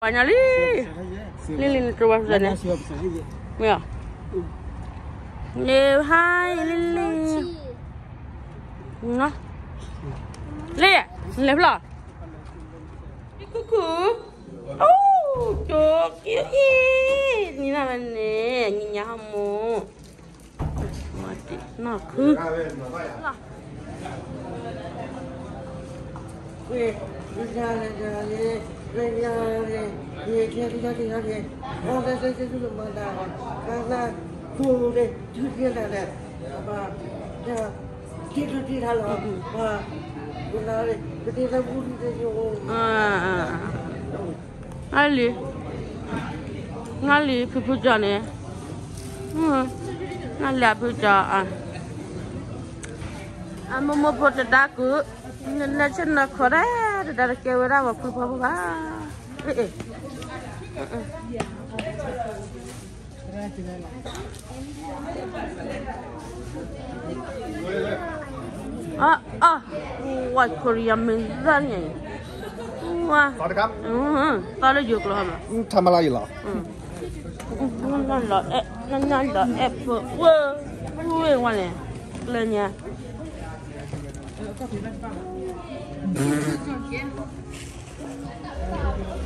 ပှၤညါလံ, လံလံနတဝါစၢ်န့ၣ်, မ့ၢ်, န့ၣ်ဟါလံလံ, လံ, လဲၤဖျီၣ်, ကူကူ, အိၣ်, ကၠိက့အံၤ, နံၤနၤဝဲန့ၣ် ညါဟီမူ နီၢ်ခု လံ, နလံဖုဖုကၠီန့ၣ်, နလံဖုကၠီ, အမိၢ်မိၢ်ဖိတဒါကု, နလဲၤဆ့ၣ်နီၤခီဒၣ်, တဒါတကဲဝဲဒၣ်ပှၤဖုဖီဖိဘၣ်, အ့ၣ်, အ့ၣ် အီၣ်, ဝါ Korea မ့ၢ်သၣ်န့ၣ်, ဝါ, သီလၢယိၤကျိၤဟီမး, ထမလာယလီၤ, လီၤအဲၣ်ဖိ, ဝဲ, ဝဲဝါန့ၣ်, ကျဲညါ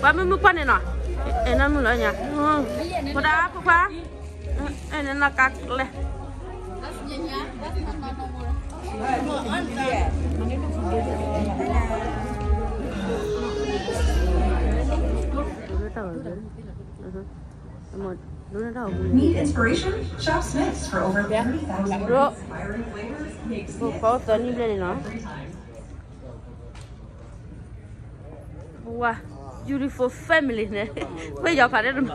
ပှၤမုၢ်မုၢ်ခွါန့ၣ်နီၤ, အဲၣ်နမုၢ်လီၤညါ, ဖိဒါဖိခွါ, အဲၣ်နနီၢ်ကါကျဲ, ဒိၣ်န့ၢ်တၢ်ဂီၤ, ဒိၣ်န့ၢ်တၢ်ဂီၤမူန့ၣ်, Need inspiration? Shop Smith's for over thirty thousand inspiring flavors. Make Smith's your every time. ပှၤ beautiful family န့ၣ်, ဝဲယီၤဖးဒဲတမၤ,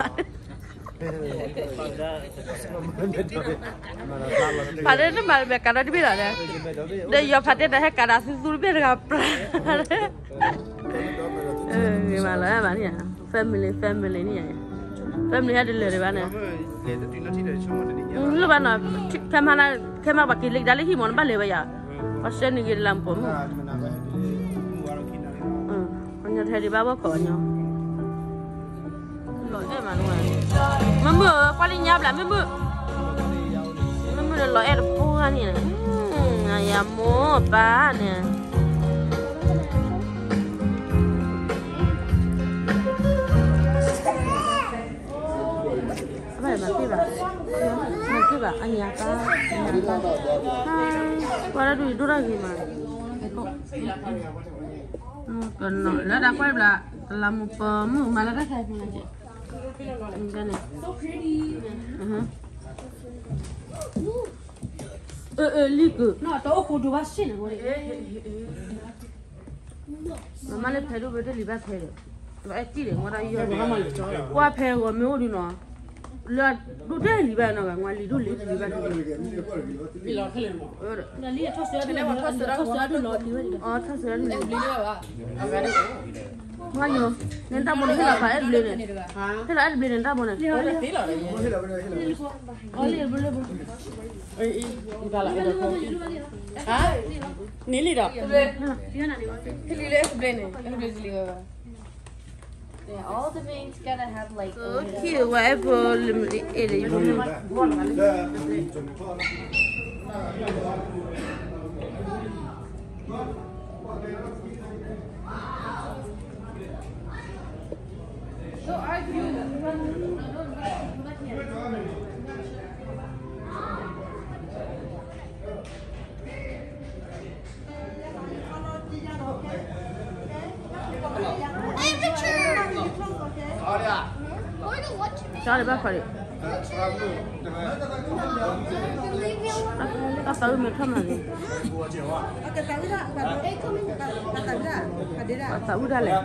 ဖးဒဲတမၤတမ့ၢ်ကးဒီးတဘ့ၣ်လီၤန့ၣ်, ဒီးယီၤဖးဒဲတဟဲကးဒီးသူသူတဘ့ၣ်တဂၤပြၤ, မၤလီၤဘၣ်န့ၣ်, family family န့ၣ်, family ဟဲတလၢာ်ဒံးဘၣ်န့ၣ်, လၢဘၣ်နီၤ, ခဲမၤ ခဲမၤပှၤက့ၤလံာ်ကဒါလၢဟံၣ်မး နဘၣ်လဲၤဝဲယၤ, ပှၤဆှၢန့ၢ်ဂ့ၤလၢမူခိၣ်မး, ပှၤညီထဲဒံးဘၣ်ဘၣ်ခိးညီ, လီၤအဲၣ်မးန့ၣ်, မ့မုၢ်ဧၢ ကွၢ်လၢညါဘျး မ့မုၢ်, မ့မုၢ်ဒီးလီၤအဲၣ်တပူၤဂၤန့ၣ်, ယမိၢ်ပၢ်န့ၣ် အဘၣ်မၤက့ၢ်ဘၣ်, မၤက့ၢ်ဘၣ် အညါပၢ်, အညါပၢ်, ကွၢ်လၢဒူၣ်ဒိၣ်ထီၣ်ဂ့ၤမး, လၢဒၣ်ကွၢ်ဘျး, တလးမူပၢ်မုၣ်မၤလၢတၢ်ခါန့ၣ်, အၢ အၢ လံကုၢ်, မမါလၢဖဲဒိၣ်ဖဲတလံၤဘၣ်ဖဲဒီး, အဲၣ်တံၢ်ဒီး မ့ၢ်တၢ်ယီၢ်, ကွၢ်ဖဲဂီၤမ့ၢ်အိၣ်ဒုးနီၤ, လၢဒိၣ်တဲလံၤဘၣ်နီၤ ဝဲလံၤဒိၣ်လံၤတလံၤဘၣ်, အီထီၣ်စၢၤဒၣ်လံၤ, မ့ၢ်ယိၤ, နတၢ်ဘိန့ၣ်ဟ့ၣ်လီၤဖးအဲၣ်တဘျ့န့ၣ်, ဟ့ၣ်လီၤအဲၣ်တဘျ့န့ၣ် နတၢ်ဘိန့ၣ်, န့ၢ်လံဒီး, ဟ့ၣ်လံလၢအဲၣ်တဘျ့န့ၣ်, အဲၣ်တဘျ့န့ၣ်, ခံဝဲဖိလံၤမလံၤအဲၣ်လၢယဖိမုၣ်, ကၠီဒံးဘၣ်ခီဒံး, တၢ်သးဝံၣ်မ့ၢ်ထီၣ်မးန့ၣ်, တၢ်သးဝံၣ်ဒၣ်လဲၣ်,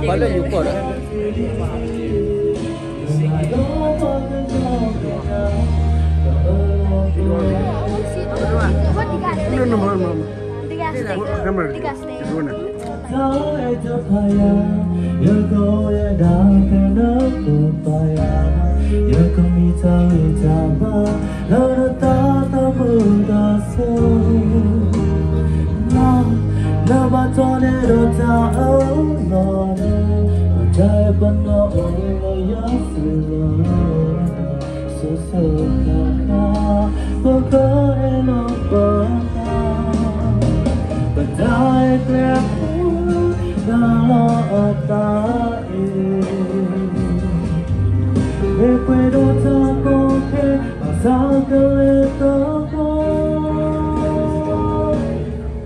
ပှၤလၢယိၤကီၢ်ဒီး တၢ်အဲၣ်တဖၣ်ယၤ ယကယဲဒၣ်ဖဲနကပၤယၤ, ယကမံတၢ်ဂ့ၤတၢ်ဘၣ် လၢနသးသမူတၢ်ဆိ, နဘၣ်တီၢ်န့ၢ်ဒီးတၢ်အၢၣ်လီၤလၢ ပတၢ်အဲၣ်ပနီၣ်အိၣ်လၢယၤစ့ၢ်ကီး စိၤစိၤဃၣ်ဃၣ် ပဃၢၤအဲၣ်လီၤပသး, ပတၢ်အဲၣ်ကျဲၤပူၤ နၤလီၤအသးအံၤ, မ့ၢ်ပှဲၤဒီးတၢ်ကီခဲ ဘၣ်ဆၣ်ကလဲၤသပှၢ်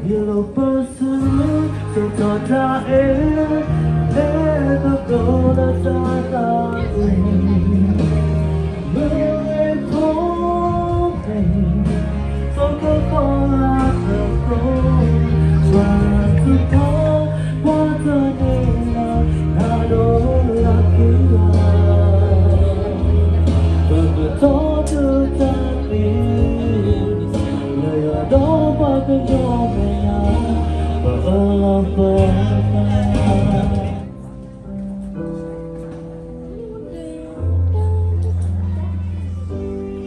ယလိၣ်ပၢဆူ စိၤထီၣ်တၢ်အဲၣ် လၢသကိးလၢတၢ်သးဝံၣ် မုၢ်ဂ့ၤဖိဖဲ သိခိၣ်ဃီလၢသကိး ပှၤသူၣ်ထီၣ် ပှၤတန့ၢ်လၢ နၤဒီးလၢခံဂၤ ပကထီၣ်ဒုးတၢ်သ့ လၢယွၤဒီးပှၤကညီမဲာ်ညါ ပအၢၣ်လီၤပသး ပမ့ၢ်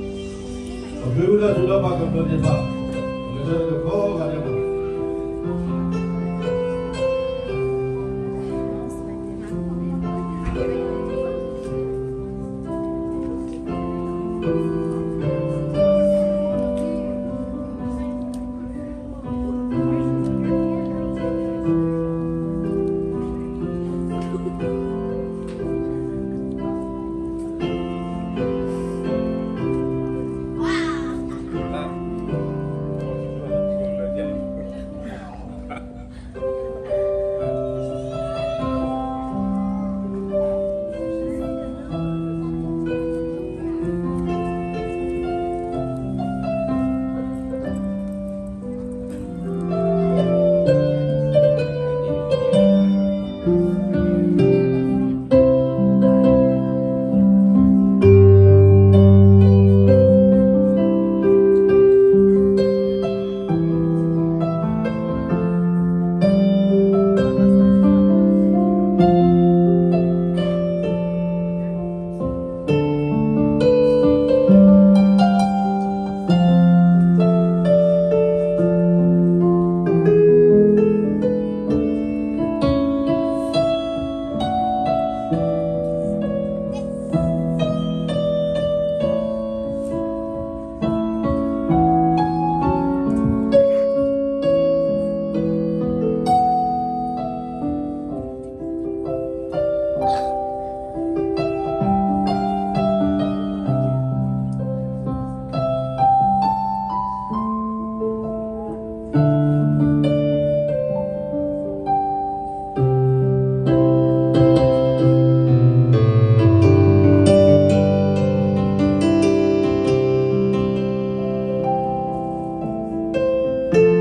ဝဲဒၣ်ဒုးဒီးပှၤကမျၢၢ်သ့ၣ်တဖၣ် ပကတဲတခီဂၤဒဲးဘၣ်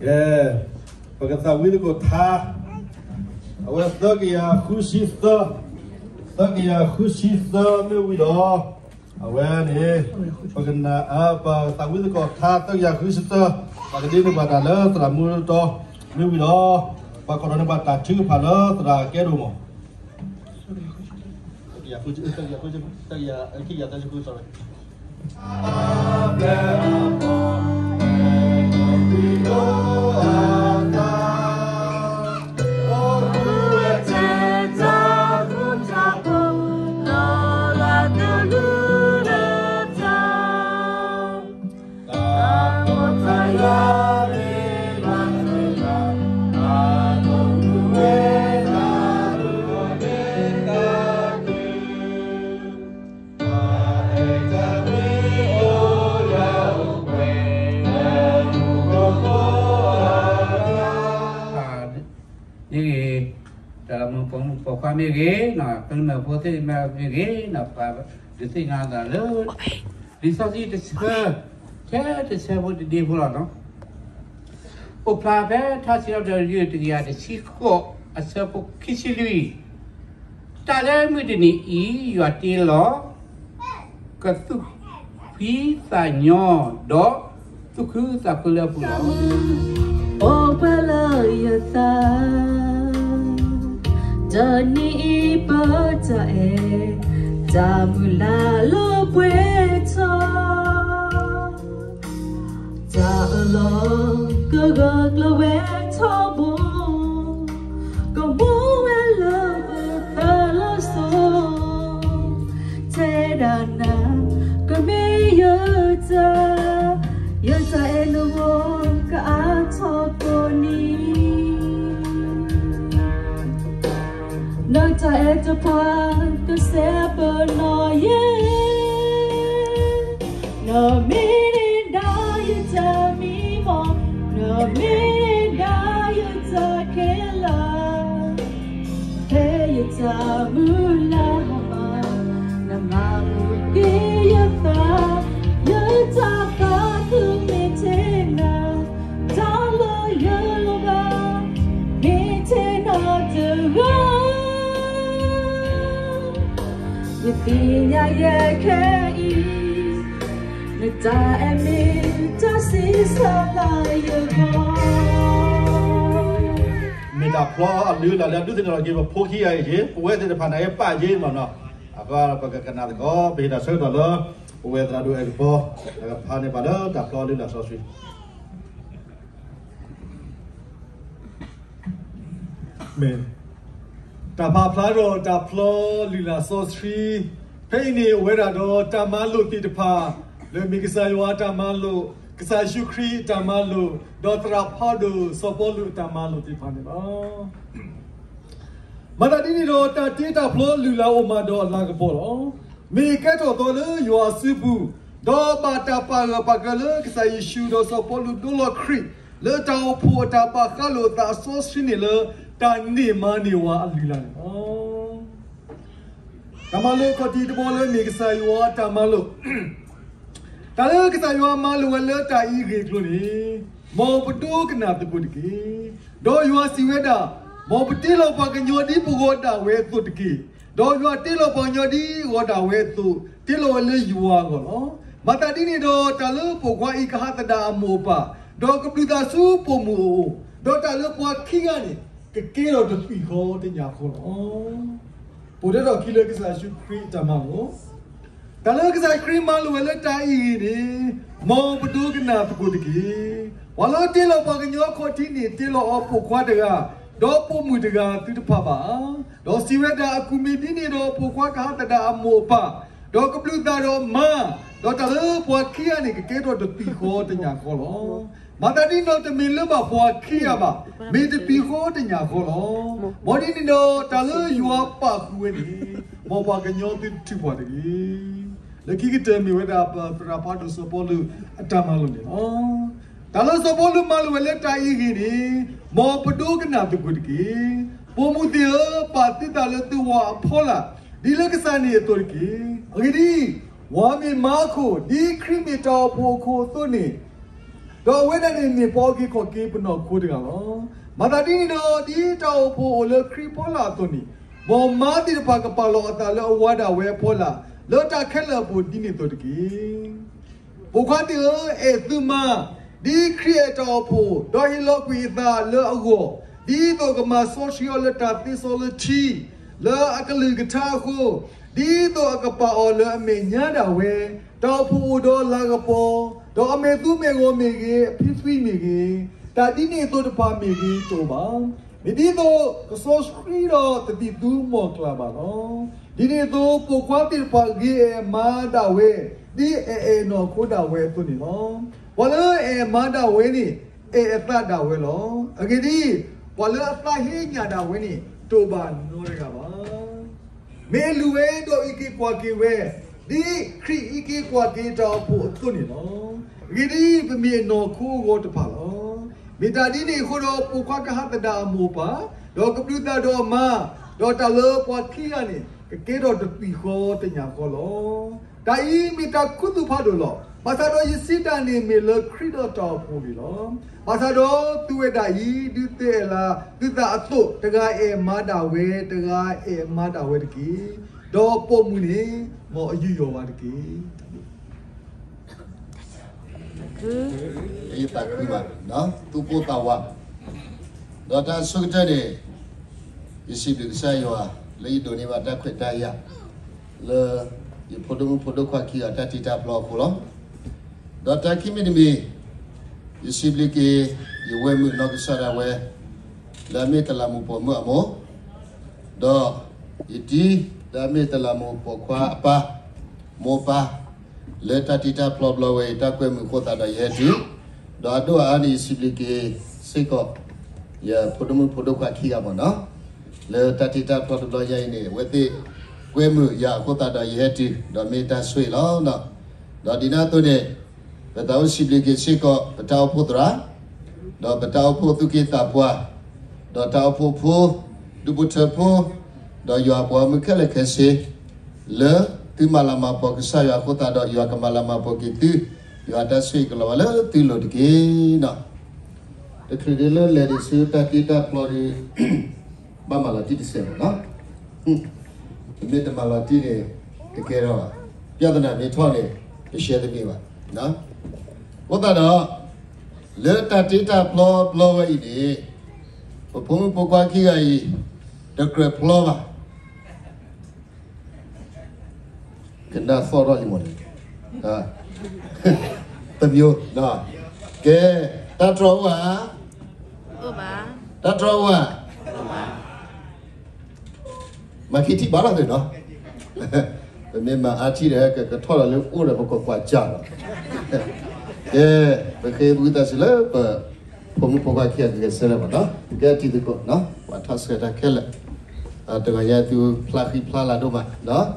ကဲ, ပကသးဝံၣ်သကိးထါ, အဝဲသၢကယၤဃုဆံသၢ, သၢကယၤဃုဆံသၢမ့ၢ်ဝံၤဒီး, အဝဲန့ၣ်, ပကနၣ်အပသးဝံၣ်သကိးထါသၢကယၤဃုဆံသၢ, ပကဒ့န့ၢ်ဘၣ်တၢ်လၢသရၣ်မူတီမ့ၢ်ဝံၤဒီး, ပှၤကိးထီၣ်န့ၢ်ဘၣ်တၢ်ထုကဖၣ်လၢသရၣ်ကဲဒိၣ်မး သၢကယၤဃုဆံ, သၢကယၤဃုဆံ, သၢကယၤ, ခံကယၤသၢဆံဃု, sorry. ပိာ်မုၣ်ပိာ်ခွါမ့ၢ်ဂ့ၤ, ကမျၢၢ်ဖိသ့ၣ်မ့ၢ်ဂ့ၤ, ပှၤဒုးသ့ၣ်ညါသးလၢ လံာ်စီဆှံတဆၢ, ထဲတဆၢဖိတဒ့ဖိလီၤနီၤ. အိၣ်ဖျါဖဲထါစံးထီၣ်ပတြၢၤ တကယၤတဆံဃိး အဆၢဖိခံဆံလွံၢ်, တၢ်လၢမုၢ်တနံၤအံၤ ယွၤတ့လီၤ ကသူၣ်ဖှံသးညီ, ဒီးသူၣ်ခုသးခုလၢအပူၤလီၤ. အိၣ်ပှဲၤလၢယသး, တနံၤအံၤပတၢ်အဲၣ်, တၢ်မုၢ်လၢ်လၢပှဲၤထီၣ်, တၢ်အၢၣ်လီၤကဂၢၢ်ကျၢၤဝဲထီဘိ, ကမူဝဲလၢပသးလီၤစိၤ, ထဲဒၣ်နၤ ကမ့ၢ်ယတၢ်, ယတၢ်အဲၣ်နဂီၢ်ကအါထီၣ်ကိးနံၤ, နတၢ်အဲၣ်တဖၣ်ကစဲးပနီၣ်ယဲ, နမ့ၢ်ဒၣ်ယတၢ်မံမီၢ်, နမ့ၢ်ဒၣ်ယတၢ်ခဲလၢာ်, ဖဲယတၢ်မုၢ်လၢ်မၤ, နမၤမုာ်က့ၤယသး, ယတၢ်သးခုမ့ၢ်ထဲနၤ, တၢ်လၢယလိၣ်ဘၣ် မ့ၢ်ထဲနၤတဂၤ, ယသ့ၣ်ညါယဲခဲအံၤ, နတၢ်အဲၣ်မ့ၢ်တၢ်ဆံးစၢ်လၢယဂီၢ်, မ့ၢ်တၢ်ဖျီအလုၢ်အလၢ်လၢအဒုးသ့ၣ်နီၣ်ထီၣ်က့ၤပဖိခံဂၤအံၤက့ၤ, ပဝဲသ့ၣ်တဖၣ်န့ၣ်ပာ်က့ၤမ့ၢ်နီၤ, အဃိပကကနၣ်သကိး ပဟ့ၣ်တၢ်ဆၢကတီၢ်လၢ ပဝဲသရၣ်ဒိၣ်အဲၣ်ကပီၤ တၢ်ကဖးန့ၢ်ပှၤလၢတၢ်ဖျီလုၢ်လၢ်စီဆှံ တၢ်ပာ်ဖျါထီၣ်တၢ်ဖျီလုၢ်လၢ်စီဆှံ, ဖဲအံၤန့ၣ်အိၣ်ဝဲဒၣ်ဒီးတၢ်မၤလိာ်သ့ၣ်တဖၣ်, လၢမ့ၢ်ကစၢ်ယွၤအတၢ်မၤလိာ်, ကစၢ်ယ့ၣ်ၡူးခရံာ်အတၢ်မၤလိာ်, ဒီးသရၣ်ဖးဒိၣ်စီၤပီလူးအတၢ်မၤလိာ်သ့ၣ်တဖၣ်န့ၣ်လီၤ. မၤသးဒ်န့ၣ်ဒီး တၢ်တ့တၢ်ဖျီလုၢ်လၢ်အိၣ်မးဒီးအလၤကပီၤလီၤ. မ့ၢ်ကဲထီၣ်သီလၢယွၤအစုပူၤ, ဒီးဘၣ်တၢ်ပာ်ဂၢၢ်ပာ်ကျၢၤလၢကစၢ်ယ့ၣ်ၡူးဒီးစီၤပီလူးဒိလီၤခရံာ် လၢတၢ်အိၣ်ဖှိၣ်အတၢ်ဘၣ်ဃးလိာ်အသးအစီဆှံန့ၣ်လၢ တၢ်န့ၢ်မၤန့ၢ်ဝၤအလုၢ်အလၢ်န့ၣ်လီၤ. တၢ်မၤလိာ်အခီၣ်ထံးတဘီလၢမ့ၢ်ကစၢ်ယွၤအတၢ်မၤလိာ် တၢ်လၢကစၢ်ယွၤမၤလိာ်ဝဲလၢတၢ်အံၤအဂ့ၢ်အကျိၤန့ၣ်, မ်ပဒိကနၣ်သကိးတက့ၢ်. ဒီးယွၤစံးဝဲဒၣ်, မ်ပတ့လီၤပှၤကညီဒ်ပဂီၤဒၣ်ဝဲအသိးတက့ၢ်. ဒီးယွၤတ့လီၤပှၤကညီဒ်အဂီၤဒၣ်ဝဲအသိး, တ့လီၤဝဲလၢယွၤအဂီၢ်လီၤ. မၤသးဒ်န့ၣ်ဒီး တၢ်လၢပိာ်ခွါအံၤကဟးသဒၣ်အမိၢ်အပၢ်, ဒီးကဘျုးသးဆူပိာ်မုၣ်အအိၣ်, ဒီးတၢ်လၢပှၤခံဂၤန့ၣ် ကကဲထီၣ်တသွံၣ်ဃီတညၣ်ဃီလီၤ. ပအိၣ်ဒီးခံလၢကစၢ်ယ့ၣ်ၡူးခရံာ်အတၢ်မၤလိာ် တၢ်လၢကစၢ်ခရံာ်မၤလိာ်ဝဲလၢတၢ်အံၤအဂ့ၢ်န့ၣ်, မ်ပဒိကနၣ်သကိးတက့ၢ်. ပှၤလၢတ့လီၤပှၤကညီအခီၣ်ထံးန့ၣ် တ့လီၤအီၤပိာ်ခွါတဂၤ, ဒီးပိာ်မုၣ်တဂၤသုတဖၣ်ဘၣ်ဧါ. ဒီးစံးဝဲဒၣ်, အကူၣ်မ့ၢ်ဒ်န့ၣ်ဒီး ပိာ်ခွါကဟးသဒၣ်အမိၢ်အပၢ်, ဒီးကဘျုးသးဒီးမါ, ဒီးတၢ်လၢပှၤခံဂၤန့ၣ် ကကဲထီၣ်တသွံၣ်ဃီတညၣ်ဃီလီၤ. မၤသးဒ်န့ၣ်ဒီး တမ့ၢ်လၢဘၣ်ပှၤခံဂၤဘၣ်, မ့ၢ်တသွံၣ်ဃီတညၣ်ဃီလီၤ. မ်ဒ်န့ၣ်ဒီး တၢ်လၢယွၤပာ်ဃုာ်ဝဲန့ၣ်, မ်ပှၤကညီသုတထုးပှၤတဂ့ၤ. လၢခံကတၢၢ်မ့ၢ်ဝဲဒၣ် သရၣ်ဖးဒိၣ်စီၤပီလူးအတၢ်မၤလိာ်န့ၣ်လီၤ. တၢ်လၢစီၤပီလူးမၤလိာ်ဝဲလၢတၢ်အံၤအဂ့ၢ်န့ၣ်, မ်ပဒိကနၣ်သကိးတက့ၢ်. ပိာ်မုၣ်သ့ၣ်ဧၢ, ပာ်သုသးလၢသုဝၤအဖီလာ်, ဒ်လၢကစၢ်န့ၣ်အသိးတက့ၢ်. အဂ့ၢ်ဒ်အံၤ, ဝၤမ့ၢ်မါအခိၣ်, ဒ်ခရံာ်မ့ၢ်တၢ်အိၣ်ဖှိၣ်အခိၣ်အသိးန့ၣ်, ဒီးအဝဲဒၣ်န့ၣ်မ့ၢ်ပှၤအုၣ်က့ၤခီၣ်က့ၤပနီၢ်ခိတဂၤလီၤ. မၤသးဒ်န့ၣ်ဒီး ဒ်တၢ်အိၣ်ဖှိၣ်အိၣ်လၢခရံာ်ဖီလာ်အသိးန့ၣ်, မ်မါသ့ၣ်တဖၣ်ကပာ်လီၤအသးလၢအဝၤဒၣ်ဝဲအဖီလာ်, လၢတၢ်ခဲလၢာ်အပူၤဒ်န့ၣ်အသိးတက့ၢ်. ပိာ်ခွါသ့ၣ်ဧၢ, အဲၣ်သုမါ, ဒ်ခရံာ်အဲၣ်တၢ်အိၣ်ဖှိၣ်, ဒီးဟ့ၣ်လီၤကွံာ်အသးလၢအဂီၢ်, ဒ်သိးကမၤစီဆှံအီၤလၢတၢ်သ့စီလၢထံ, လၢအကလုၢ်ကထါအဃိ, ဒ်သိးအကပာ်အီၤလၢအမဲာ်ညါဒၣ်ဝဲ, တၢ်အိၣ်ဖှိၣ်အိၣ်ဒီးအလၤကပီၤ, ဒီးအမဲာ်သူမဲာ်ဂီၤမ့ၢ်ဂ့ၤ, အဖံဖှံမ့ၢ်ဂ့ၤ, တၢ်ဒ်န့ၣ်အသိးတဖၣ်မ့ၢ်ဂ့ၤတအိၣ်ဘၣ်. မ့ၢ်ဒ်သိးကစီဆှံဒီးတသံၣ်သူမီၢ်ကျၢ်ဘၣ်လီၤ. ဒ်န့ၣ်အသိး ပိာ်ခွါသ့ၣ်တဖၣ်ဂ့ၤအဲၣ်မါဒၣ်ဝဲ, ဒ်အဲၣ်အဲၣ်နီၢ်ခိဒၣ်ဝဲအသိးန့ၣ်လီၤ. ပှၤလၢအအဲၣ်မါဒၣ်ဝဲန့ၣ်, အဲၣ်အသးဒၣ်ဝဲလီၤ. အဂ့ၢ်ဒ်အံၤ, ပှၤလၢအသးဟ့ညၣ်ဒၣ်ဝဲန့ၣ်, တအိၣ်ဘၣ်နီတဂၤဘၣ်. မ့ၢ်အလုၢ်ဝဲဒီးအုၣ်က့ၤကွၢ်က့ၤဝဲ, ဒ်ခရံာ်အုၣ်က့ၤကွၢ်က့ၤတၢ်အိၣ်ဖှိၣ်အသိးန့ၣ်လီၤ. အဂ့ၢ်ဒ်အံၤ, ပမ့ၢ်အနီၢ်ခိအဂီၤတဖၣ်လီၤ. မ့ၢ်တၢ်ဒ်န့ၣ်အဃိဒီး ပိာ်ခွါကဟးသဒၣ်အမိၢ်အပၢ်, ဒီးကဘျုးသးဒီးအမါ, ဒီးတၢ်လၢပှၤခံဂၤန့ၣ် ကကဲထီၣ်တသွံၣ်ဃီတညၣ်ဃီလီၤ. တၢ်အံၤမ့ၢ်တၢ်ခူသူၣ်ဖးဒိၣ်လီၤ. ဘၣ်ဆၣ်ဒီးယစံးတၢ်န့ၣ်မ့ၢ်လၢခရံာ်ဒီးတၢ်အိၣ်ဖှိၣ်န့ၣ်လီၤ. ဘၣ်ဆၣ်ဒီးသုဝဲဒၣ်အံၤ ဒုးသုအဲၣ်လၢသုသးအသိး, တဂၤအဲၣ်မၤဒၣ်ဝဲ, တဂၤအဲၣ်မၤဒၣ်ဝဲတက့ၢ်. ဒီးပိာ်မုၣ်န့ၣ် မ်အယူးယီၣ်ဝဲတက့ၢ်. ယသးခုဘၣ်, သူၣ်ပိၢ်သးဝး, ဒီးတၢ်ဆိကတၢၢ်န့ၣ်, ယစံးဘျုးကစၢ်ယွၤ လၢယဒိးန့ၢ်ဘၣ်တၢ်ခွဲးတၢ်ယာ် လၢယဖိဒိၣ်မုၣ်ဖိဒိၣ်ခွါခံဂၤတၢ်တ့တၢ်ဖျီအဃိလီၤ. ဒီးတၢ်ခံမံၤတမံၤ, ယစံးဘျုးက့ၤ ယဝဲၢ်မုၣ်နီၢ်ကစၢ်ဒၣ်ဝဲ လၢအမ့ၢ်တလးမူးပိာ်မုၣ်အမိၢ်, ဒီးယတံၤ လၢအမ့ၢ်တလးမူးပိာ်ခွါအပၢ်, မိၢ်ပၢ်, လၢတၢ်တ့တၢ်ဖျီဘျီဝဲအံၤ တၢ်ကွဲမုာ်အဃိသတးဒီးယဟဲတုၤ, ဒီးအဒိၣ်အအါန့ၣ် ယစံးဘျုးက့ၤစ့ၢ်ကီး ယဖိဒိၣ်မုၣ်ဖိဒိၣ်ခွါခံဂၤမ့ၢ်နီၤ, လၢတၢ်တ့တၢ်ဖျီတဘျီညါအံၤန့ၣ် အဝဲသ့ၣ်ကွဲမုာ်ယၤအဃိသတးဒီးယဟဲတုၤ ဒီးမ့ၢ်တၢ်ဆိၣ်ဂ့ၤလီၤ. ဒီးဒ်န့ၣ်အသိးန့ၣ်, ပသးအိၣ်စံးဘျုးက့ၤစ့ၢ်ကီး ပတၢ်အိၣ်ဖှိၣ်သရၣ်, ဒီးပတၢ်အိၣ်ဖှိၣ်သူၣ်က့သးပှၢ်, ဒီးတၢ်အိၣ်ဖှိၣ်ဖိ, ဒူဖိထၢဖိ, ဒီးယွၤအပှၤဂီၢ်မုၢ်ခဲလၢာ်ခဲဆ့, လၢသုမၤလၤမၤကပီၤကစၢ်ယွၤအဃိသတးဒီး ယွၤကမၤလၤမၤကပီၤက့ၤသု, ယွၤအတၢ်ဆိၣ်ဂ့ၤကလီၤဝဲလၢသုလိၤတက့ၢ်. တချုးဒ်လၢလဲၤဒံးဆူတၢ်တ့တၢ်ဖျီဒီး ဘၣ်မၤလီၤတံၢ်တစဲးမ့ၢ်နီၤ, ပမ့ၢ်တမၤလီၤတံၢ်န့ၣ် တကဲထီၣ်ဘၣ်, ပြဿနာမ့ၢ်ထီၣ်န့ၣ် တရှဲတန့ၢ်ဘၣ်. အဃိသတးဒီး လၢတၢ်တ့တၢ်ဖျီဘျီဝဲအံၤန့ၣ် ပဖိမုၣ်ဖိခွါခံဂၤအံၤ တကြၢးဖျီဘၣ် ကနၣ်သီၣ်ထီၣ်လံမ့ၢ်န့ၣ်, တမံၤ, ကဲ, တၢ်တြီအိၣ်ဧါ, တၢ်တြီအိၣ်ဧါ, မၤခံထံၣ်ဘၣ်လီၤသ့ၣ်နီၤ, ပမ့ၢ်မၤအါထံၣ်ဒီး ကကထီၣ်လီၤလၢအိၣ်ဒီးပကကွၢ်စၢ်လီၤ. ကဲ, ပဃ့ဝံသးစူၤလၢပ ဖိမုၣ်ဖိခွါခံဂၤကဂဲၤဆၢထၢၣ်မ့ၢ်နီၤ, ကဲထံသကိး, ပှၤထီၣ်ဆှၢတၢ်ခဲလၢာ်, တဂီၤညါသုဖျါဃံဖျါလၤဒိၣ်မး,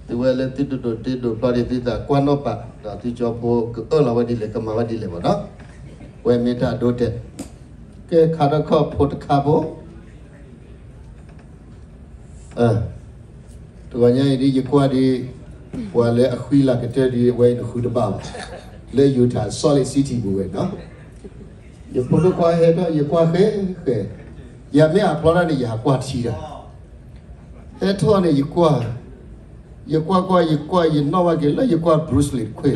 သုဝဲလၢသုတဒိးတ့ဒိးဖျီဒံးသုသးကွၢ်နီၣ်ပာ်, ဒီးသုကၠီဖိကအၢၣ်လီၤဝဲဒ်လဲၣ် ကမၤဝဲဒ်လဲၣ်မ့ၢ်နီၤ, ဝဲမ့ၢ်တၢ်အဒိအတဲာ်, ကဲခါထီၣ်ခီၣ်ဖိတခါဖိ တဂီၤညါအံၤဒ်ယကွၢ်ဒ်, ပှၤလၢအဃံလၤကတၢၢ်ဒ်အဝဲအံၤနဃုတဘၣ်ဘၣ်, လၢ Utah Salt Lake City ပူၤဝဲနီၤ, ယဖိဒိၣ်ခွါဟဲထီၣ် ယကွၢ်ဃဲဃဲ, ယမ့ၢ်အဖျီတၢ်န့ၣ် ယဟးကွၢ်ထံတၢ်, ဟဲထီၣ်န့ၣ် ယကွၢ်, ယကွၢ်ကွၢ် ယကွၢ် ယနီၣ်ဘၣ်က့ၤလၢယကွၢ် Bruce Lee တခွ့,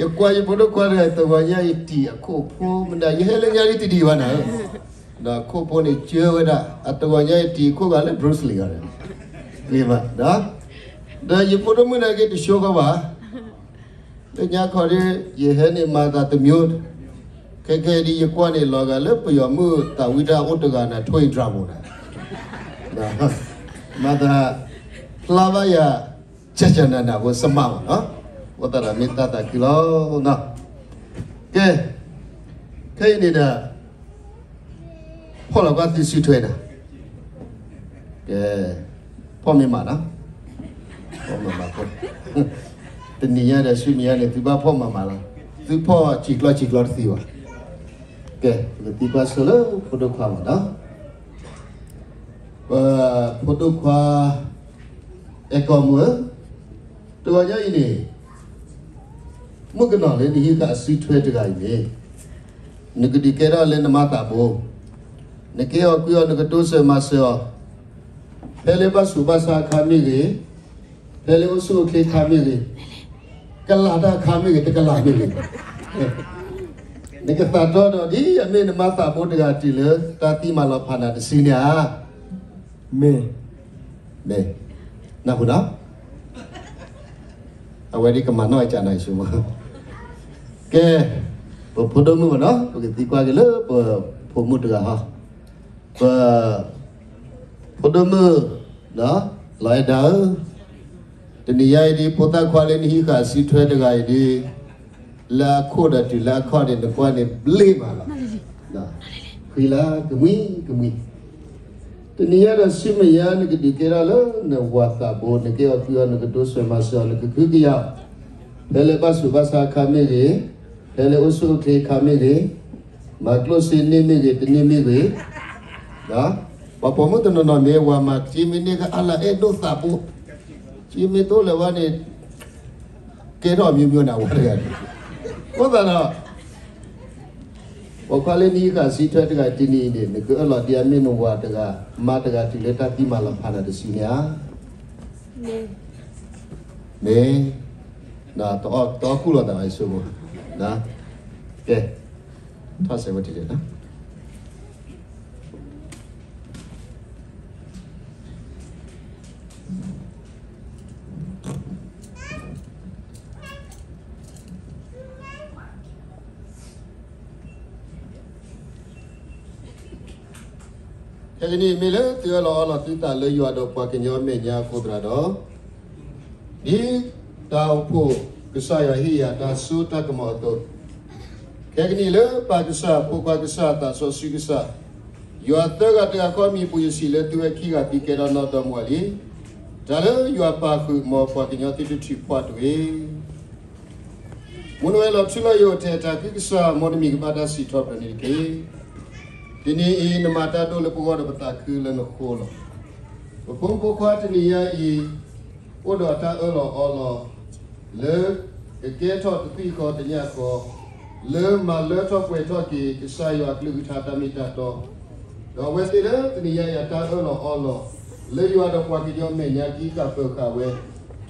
ယကွၢ်ယဖိဒိၣ်ခွါတဂၤ တဂီၤညါအံၤတံၢ်အခိၣ်ဖိမနုၤ ယဟဲလၢညါဒ်တဒံးဘၣ်နၤ ဒီးခိၣ်ဖိန့ၣ်ကၢဝဲဒၣ် အတဂီၤညါအံၤတံၢ်ခိၣ်ဂၤလၢ Bruce Lee ဂၤန့ၣ်, ဂ့ၤမး, ဒီးယဖိဒိၣ်မုၣ်န့ၣ်က့ၤတဆိကီးဘၣ်, လၢညါခီဒ် ယဟဲန့ၣ်မၤသးတမျိုး, ခဲကဲဒ်ယကွၢ်န့ၣ် လီၤဂာ်လၢပယီၤမုၣ်သးဝံၣ်တၢ်အိၣ်တဂၤနၤ ထွဲဒြၣ်မူၤနၤ, မၤသး ဖျါဘၣ်ယၤ ကၠၢ်ကၠၢ်နးနးဖိစမးမးနီၤ, အဃိသတးဒီးမ့ၢ်တၢ်သးခုလီၤ. ကဲ, ခဲအံၤန့ၣ်ဒီး ဖီၣ်လီၤကွၢ်သုစုထွဲနၤ, ကဲ, ဖီၣ်မ့ၢ်မးနီၤ, ဖီၣ်မ့ၢ်မးဖိ, တနံၤညါဒီးဆူမဲာ်ညါန့ၣ် သုဘၣ်ဖီၣ်မးမးလီၤ, သုဖီၣ်ဆံးကျီၢ်ဆံးကျီၢ်တသ့ဘၣ်. ကဲ, ပကသံကွၢ်ဆိလၢဖိဒိၣ်ခွါမးနီၤ, ပဖိဒိၣ်ခွါ အဲၣ်ကီၢ်မုၣ်ဧၢ, တဂီၤညါအံၤန့ၣ် မုၣ်ကနီၤလၢနဟံးဃာ်အစုထွဲတဂၤအံၤန့ၣ်, နကဒုးကဲထီၣ်လၢနမါသးဘိ, နကဟ့ၣ်အီၤကွံအီၤ နကတိစၢၤမၤစၢၤအီၤ, ဖဲလၢဘၣ်ဆူးဘၣ်ဆါအခါမ့ၢ်ဂ့ၤ, ဖဲလၢအိၣ်ဆူၣ်အိၣ်ချ့အခါမ့ၢ်ဂ့ၤ, ကလးတၢ်အခါမ့ၢ်ဂ့ၤ တကလးမ့ၢ်ဂ့ၤ, နကသးတီဒီးဒ်အမ့ၢ်နမါသးဘိတဂၤတုၤလၢတၢ်သံမၤလီၤဖးနၤတစုန့ၣ်ဧါ. မ့ၢ်, မ့ၢ်, နၢ်ဟူနီၤ, အဝဲဒ်ကမၤနီၣ်ကၢ်နၤယဆိကမိၣ်, ကဲ, ပဖိဒိၣ်မုၣ်မးနီၤ ပကသံကွၢ်က့ၤလၢပဖိမုၣ်တဂၤဟီ, ပဖိဒိၣ်မုၣ် လီၤအဲၣ်ဒၣ်ဧၢ, တနံၤညါအံၤဒ်ဖိသၣ်ခွါလၢနဟံးဃာ်စုထွဲတဂၤအံၤဒ် လၢအခိၣ်ဒီးတုၤလၢအခီၣ်န့ၣ် နကွၢ်န့ၣ်ဘျ့မးလီၤ, ဃံလၤကမှံကမှံ, တနံၤညါဒီးဆူမဲာ်ညါ နကဒုးကဲထီၣ်လၢနဝၤသးဘိ, နကဟ့ၣ်အီၤကွံအီၤ နကတိစၢၤမၤစၢၤအီၤ နကခုကယာ်အီၤ, ဖဲလၢဘၣ်ဆူးဘၣ်ဆါအခါမ့ၢ်ဂ့ၤ, ဖဲလၢအိၣ်ဆူၣ်အိၣ်ချ့အခါမ့ၢ်ဂ့ၤ, မၤကျိၣ်စ့န့ၢ်မ့ၢ်ဂ့ၤ တန့ၢ်မ့ၢ်ဂ့ၤ, ပှၤပိာ်မုၣ်တနီၤနီၤမ့ၢ်ဝၤမၤစ့မ့ၢ်န့ၢ်ကအါလၢအဲၣ်ဒိးသးဘိ, စ့မ့ၢ်တအိၣ်လၢၤဘၣ်န့ၣ် ကဲထီၣ်အမျိုးမျိုးန့ၣ် အဝၤတဂၤန့ၣ်, အဃိသတးဒီး ပိာ်ခွါလၢနံၣ်ဃၣ်ဆံထွဲတဂၤတနံၤအံၤန့ၣ် နကအၢၣ်လီၤဒံးအမ့ၢ်နဝၤတဂၤ မါတဂၤတုၤလၢတၢ်သံမၤလီၤဖးနၤတစုန့ၣ်ဧါ. မ့ၢ်, တအီၣ်ကူၣ်လိာ်သးဘၣ်ယဆိကမိၣ်, ကဲ, ထီၣ်စဲးဝဲတက့ၢ်. ခဲကနံၣ်အံၤမ့ၢ်လၢသုအၢၣ်လီၤအီလီၤသုသးလၢယွၤဒီးပှၤကညီအမဲာ်ညါအဃိသတးဒီး, ဒ်တၢ်အိၣ်ဖှိၣ်ကစၢ်ယွၤဟ့ၣ်ယၤတၢ်စိတၢ်ကမီၤအသိး, ခဲကနံၣ်အံၤလၢပၢ်ကစၢ် ဖိခွါကစၢ် သးစီဆှံကစၢ်, ယွၤသၢဂၤတဂၤဃီအမံၤအပူၤ ယစံးလၢသုဝဲခံဂၤ သုကဲထီၣ်နီၢ်ဒီမါဝၤလံ. တၢ်လၢယွၤပာ်ဃုာ် မ်ပှၤကညီသုတထုးဖှီၣ်တဂ့ၤ. မုၢ်နဝဲလီၤထူလီၤယိာ် ထဲတၢ်ခုကစီၣ် မ်တမံၤကဘၣ်တၢ်စံးထီၣ်ပတြၢၤန့ၣ်တက့ၢ်. တနံၤအံၤ နမၤတၢ်ဒိၣ်လၢပဂီၢ်ဒီးပသးခုလၢနဃိလီၤ. ပဖိမုၣ်ဖိခွါတနံၤညါအံၤ အိၣ်ဒီးအတၢ်အၢၣ်လီၤအီလီၤ လၢကကဲထီၣ်တသံၣ်ဃီတညၣ်ဃီ လၢမၤလၢထီၣ်ပှဲၤထီၣ်က့ၤ ကစၢ်ယွၤအကလုၢ်ကထါတၢ်မ့ၢ်တၢ်တီ, ဒီးအဝဲသ့ၣ်လၢတနံၤညါအံၤ အတၢ်အၢၣ်လီၤအီလီၤ လၢယွၤဒီးပှၤကညီအမဲာ်ညါ ကံကၢ်ပၢၤဃာ်ဝဲ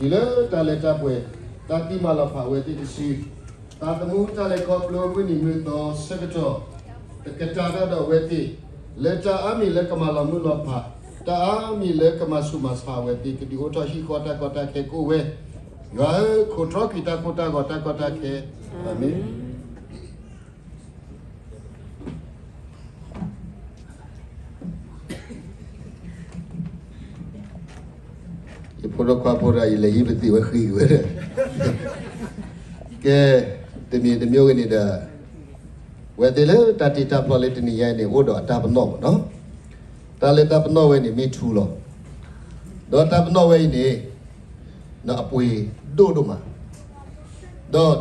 တုၤလၢတၢ်လၢတၢ်ပှဲၤ တၢ်သံမၤလီၤဖးဝဲသ့ၣ်တစု သးသမူတၢ်လဲၤခီဖျိမုၢ်နံၤမုၢ်သီဆၢကတီၢ် တကတၢၢ်တၢ်ဒီးအဝဲသ့ၣ် လၢတၢ်အါမံၤလၢကမၤလီၤမုၢ်လီၤဖး, တၢ်အါမံၤလၢကမၤဆူၣ်မၤဆါအဝဲသ့ၣ် ကဒုးအိၣ်ထီၣ်ဟံၣ်ဃီတၢ်ကီတၢ်ခဲကအိၣ်ဝဲ, ယွၤဧၢ, ခိးတြီကွံာ်တၢ်ကိၢ်တၢ်ဂီၤတၢ်ကီတၢ်ခဲ, အၤမ့ၣ်. ယဖိဒိၣ်ခွါဖိဒၣ် ယလဲၤဟံးပသံၣ်ဝဲဃံဝဲဒီး, ကဲ, တမံၤတမံၤဂ့ၤန့ၣ်ဒီး, အဝဲသ့ၣ်လၢတၢ်တ့တၢ်ဖျီလၢတနံၤညါအံၤန့ၣ် အိၣ်ဒီးအတၢ်ပနီၣ်မးနီၤ, တၢ်လၢတၢ်ပနီၣ်ဝဲန့ၣ်မ့ၢ်ထူလီၤ, ဒီးတၢ်ပနီၣ်ဝဲအံၤန့ၣ် အပှ့ၤဒိၣ်ဒိၣ်မး,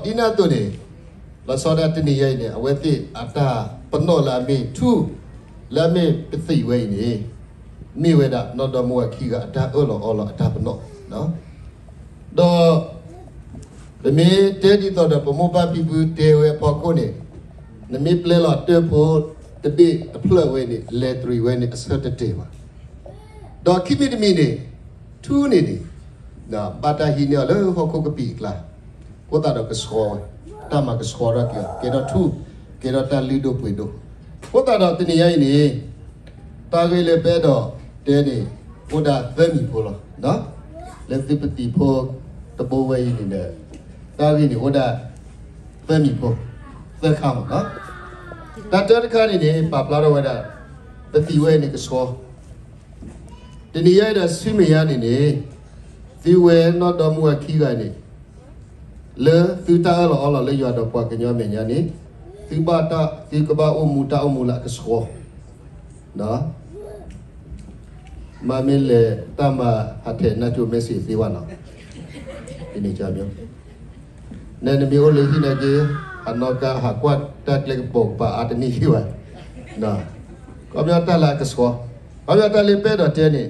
ဒီးဒ်န့ၣ်အသိးန့ၣ် လီၤဆီဒၣ်တနံၤညါအံၤန့ၣ် အဝဲသ့ၣ်အတၢ်ပနီၣ်လၢအမ့ၢ်ထူ, လၢအမ့ၢ်ပသံၣ်ဝဲအံၤန့ၣ်, မ့ၢ်ဝဲဒၣ်နီၢ်ဒီမါဝၤခံဂၤအတၢ်အၢၣ်လီၤအီလီၤအတၢ်ပနီၣ်, ဒီး ပမ့ၢ်တဲဒ်သိးဒီးပမိၢ်ပၢ်ဖံဖုတဲဝဲအဖီခိၣ်န့ၣ်, နမ့ၢ်ပျဲလီၤတၢၢ်ဖိတဘ့ၣ်တဖျၢၣ်ဝဲန့ၣ် လဲၤတရံးဝဲန့ၣ် အဆၢတတဲာ်ဘၣ်, ဒီးခံမံၤတမံၤန့ၣ်, ထူန့ၣ်န့ၣ်, ဘၣ်တၢ်ဟံးန့ၢ်အီၤလၢဟီၣ်ခိၣ်ကပံာ်အကျါ, အဃိသတးဒီးကဆှီဝဲ, တၢ်မၤကဆှီထီၣ်က့ၤအီၤ ကဲထီၣ်ထူ, ကဲထီၣ်တၢ်လုၢ်ဒိၣ်ပှ့ၤဒိၣ်, အဃိသတးဒီးတနံၤညါအံၤန့ၣ်, တၢ်ဂ့ၢ်လၢပအဲၣ်ဒိးတဲန့ၣ်, အိၣ်ဒၣ်သၢမံၤဖိလီၤ, လၢသုပသံၣ်ဖိတဘိဝဲအံၤန့ၣ်ဒီး, တၢ်ဂ့ၢ်န့ၣ်အိၣ်ဒၣ် သၢမံၤဖိ, သၢခါမးနီၤ, တၢ်တၢတခါန့ၣ်န့ၣ် ပာ်ဖျါထီၣ်ဝဲဒၣ်, ပသံၣ်ဝဲန့ၣ်ကဆှီ တနံၤညါအံၤဒီးဆူမဲာ်ညါန့ၣ်န့ၣ်, သုဝဲနီၢ်ဒီမါဝၤခံဂၤန့ၣ်, လၢသုတၢ်အၢၣ်လီၤအီလီၤလၢယွၤဒီးပှၤကညီအမဲာ်ညါန့ၣ်, သုဘၣ်တၢ်သုကဘၣ်အိၣ်မူတၢ်အိၣ်မူလၢအကဆှီ, မ့မ့ၢ်လဲၤတၢ်မၤဟးထဲးနၢ်ကၠိ message သ့ဝဲနီၤ, န့ၣ် နမ့ၢ်အိၣ်လၢဟံၣ်နာ်က့, ဟးနီၣ်ကါဟးကွၢ်တၢ်ကျဲကပိာ်ကပၤအါတနံၣ်ယံၤဘၣ်, ခီပညီတၢ်လၢအကဆှီ, ခီပညီတၢ်လၢပအဲၣ်ဒိးတဲန့ၣ်,